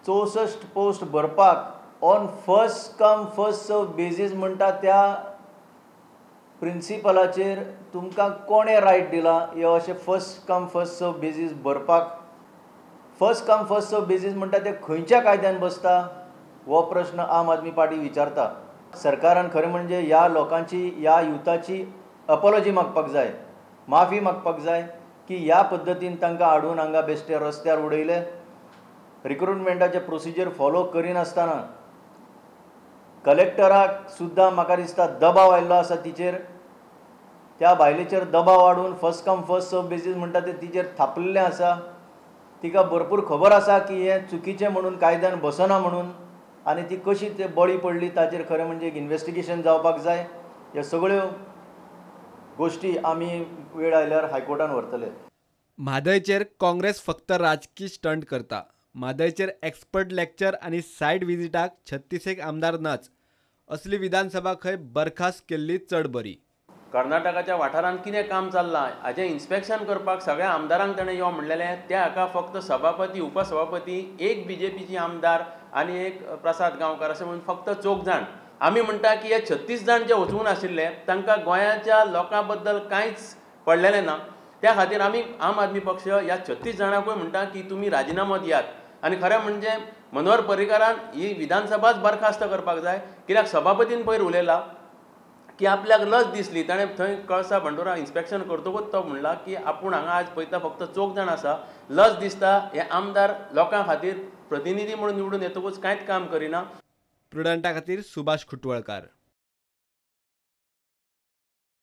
64 post भरपाक on first come first serve basis म्हणटा त्या प्रिंसिपलाचेर तुमकां कोणें रायट दिला हे अशें first come first serve basis भरपाक? First come first serve basis म्हणटा ते खंयच्या कायद्यान बसता हो प्रश्न आम आदमी पार्टी विचारता. सरकारान खरें म्हणजे ह्या लोकांची, ह्या युथाची अपॉलॉजी मागपाक जाय, माफी मागपाक जाय की ह्या पद्दतीन तांकां हाडून हांगा बेश्टे रस्त्यार उडयले. रिक्रुटमेंटाचे प्रोसिजर फॉलो करिनासतना कलेक्टराक सुद्दां म्हाका दिसता दबाव आयिल्लो आसा तिचेर, त्या बायलेचेर दबाव हाडून first come first serve basis म्हणटा ते तिचेर थापलेलें आसा. तिका भरपूर खबर आसा की हें चुकीचें म्हणून, कायद्यान बसना म्हणून, आनी ती कशी ते बळी पडली ताचेर खरें म्हणजे एक इन्वेस्टिगेशन जावपाक जाय. ह्यो सगळ्यो गोश्टी आमी वेळ आयल्यार हायकोर्टान व्हरतले. म्हादयचेर काँग्रेस फक्त राजकी स्टंट करता. म्हादयचेर एक्सपर्ट लेक्चर आनी सायड विजिटाक 36 आमदार नाच. असली विधानसभा खंय बरखास्त केल्ली चड बरी. कर्नाटकाच्या वाठारांत कितें काम चल्लां हाजें इन्स्पेक्शन करपाक सगळ्या आमदारांक ताणें यो म्हणलेलें. त्या हाका फक्त सभापती, उपसभापती, एक बीजेपीची आमदार आनी एक प्रसाद गांवकार अशें म्हणून फक्त 4 जाण. आमी म्हणटा की हे 36 जाण जे वचूंक नाशिल्ले तांकां गोंयाच्या लोकां बद्दल कांयच पडलेलें ना. त्या खातीर आमी आम आदमी पक्ष ह्या 36 जाणांकूय म्हणटा की तुमी राजिनामो दियात. आनी खरें म्हणजे मनोहर पर्रीकारान ही विधानसभाच बरखास्त करपाक जाय. कित्याक सभापतीन पयर उलयला की आपल्याक लज दिसली, ताणें थंय कळसा भंडुरा इन्स्पेक्शन करतकूच तो म्हणला की आपूण हांगा आज पळयता फक्त 4 जाण आसा, लज दिसता. हे आमदार लोकां खातीर प्रतिनिधी म्हणून निवडून येतकूच कांयच काम करिना. प्रुडंटा खातीर सुभाष खुटवळकार.